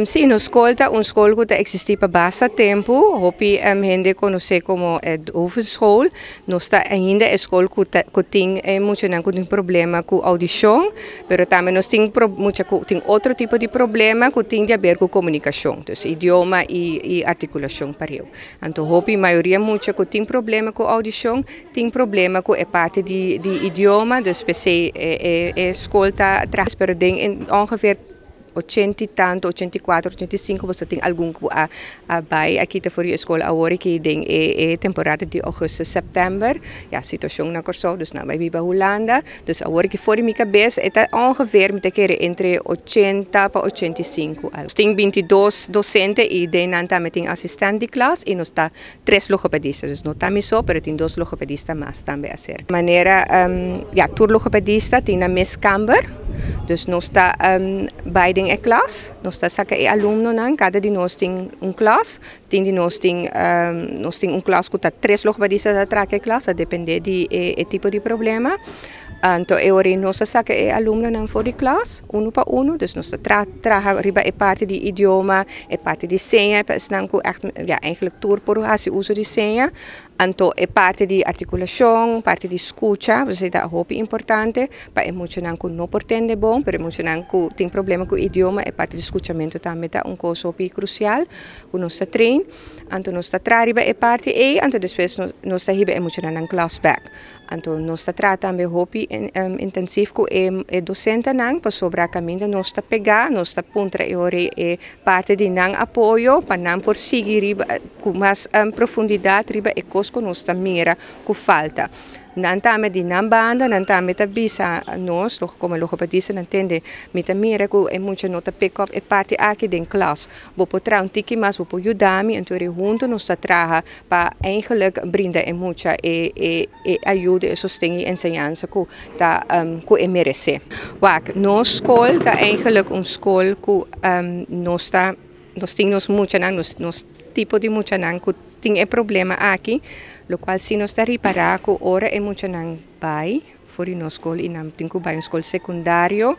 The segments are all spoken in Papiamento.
Sí, nos skol ta un skol ku ta eksistí pa basta tempu. Hopi hende konosé komo e Dovenschool. Nos ta ainda e skol ku ta ku tin e muchanan ku tin problema ku oudishon, pero tambe nos tin mucha ku tin otro tipo di problema ku tin di aber ku komunikashon, dus idioma i artikulashon pareu. Anto hopi mayoria mucha ku tin problema ku oudishon tin problema ku e parti di idioma, dus p'esei e skol ta traha. Pero den ongeveer 80 i tantu, 84, 85, boso tin algun ku a bai a kita for di e skol awor aki den e temporada di ougùstùs, sèptèmber. Ya, situashon na Kòrsou, dus nan bai biba Hulanda. Dus awor aki for di mi kabes e ta ongeveer mi ta kere entre 80 pa 85. Nos tin 22 dosente i den nan tambe tin asistent di klas i nos ta tres logopedista. Dus no ta mi so, pero tin dos logopedista mas tambe aserka. Manera, ya, tur logopedista tin nan mes kamber. Dus nos ta bai den e klas, nos ta saka e alumnonan, kada di nos tin un klas. Tin di nos tin, nos tin un klas ku ta tres logopedista ta traka e klas, ta depende di e tipo di problema. Anto e ora ei nos ta saka e alumnonan for di klas, unu pa unu, dus nos ta traha riba e parti di idioma, e parti di seña pa esnan ku ègt, ya, eigenlijk tur por hasi uso di seña. Anto e parti di artikulashon, parti di skucha, esei ta hopi importante pa e muchanan ku no por tende bon, pero e muchanan ku tin problema ku idioma, e parti di skuchamentu tambe ta un kos hopi krusial ku nos ta train. Anto nos ta traha riba e parti ei, anto despues nos ta hiba e muchanan nan klas bèk. Anto nos ta traha tambe hopi intensief ku e dosentenan pasobra kaminda nos ta pegá, nos ta puntra e ora e parti di nan apoyo pa nan por sigui riba ku mas profundidat riba e kos ku nos ta mira ku falta. Nan tambe di nan banda nan tambe ta bisa nos komo logopedista nan tende mi ta mira ku e mucha no ta pick up e parti aki den klas. Bo por traha un tiki mas, bo por yuda mi, anto eri hunto nos ta traha pa eigenlijk brinda e mucha e e e ayuda, e sosten i enseñansa ku ta ku e meresé. Wak, nos skol ta eigenlijk un skol ku nos ta nos tin nos muchanan, nos nos tipo di muchanan ku tin e problema aki, lokual si nos ta ripará ku ora e muchanan bai for di nos skol i nan tin ku bai un skol sekundario,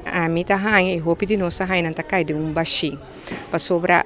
ami ta haña i hopi di nos ta haña nan ta kai den un bashí. Pasobra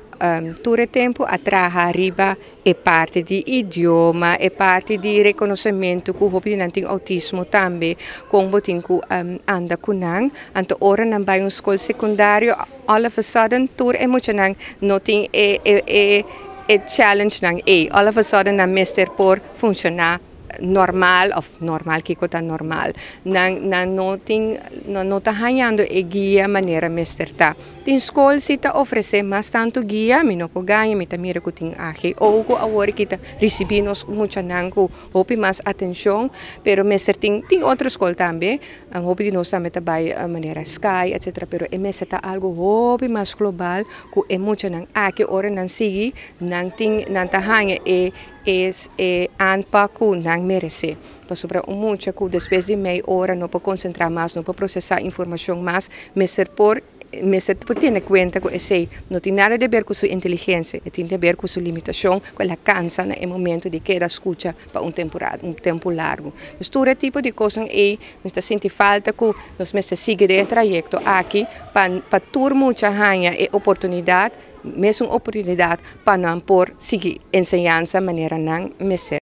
tur e tempu a traha riba e parti di idioma, e parti di rekonosementu ku hopi di nan tin outismo tambe, kon bo tin ku anda ku nan. Anto ora nan bai un skol sekundario, all of a sudden tur e muchanan no tin e e e challengenan ei. All of a sudden nan mester por funshoná normal of normal kiko ta normal nan nan no tin nan no ta hañando e guia manera mester ta tin skol si ta ofrece mas tanto guia mi no por gaña mi ta mira ku tin AGO ku awor ki ta risibi nos muchanan ku hopi mas atencion pero mester tin tin otro skol tambe hopi di nos tambe ta bai manera sky etcetera pero e mester ta algo hopi mas global ku e muchanan aki ora nan sigui nan tin nan ta haña e Es e aanpak ku nan meresé. Pasobra un mucha ku despues di mei ora no por konsentrá mas, no por prosesá informashon mas, mester por mester por tene kuenta ku esei no tin nada di aber ku su inteligensia, e tin di aber ku su limitashon ku el a kansa na e momento di keda skucha pa un temporada, un tempu largu. Dus tur e tipo di kosnan ei nos ta sinti falta ku nos mester sigui den e trayekto aki pa pa tur mucha haña e oportunidat. Mesun oportunidat pa nan por sigui enseñansa manera nan mester.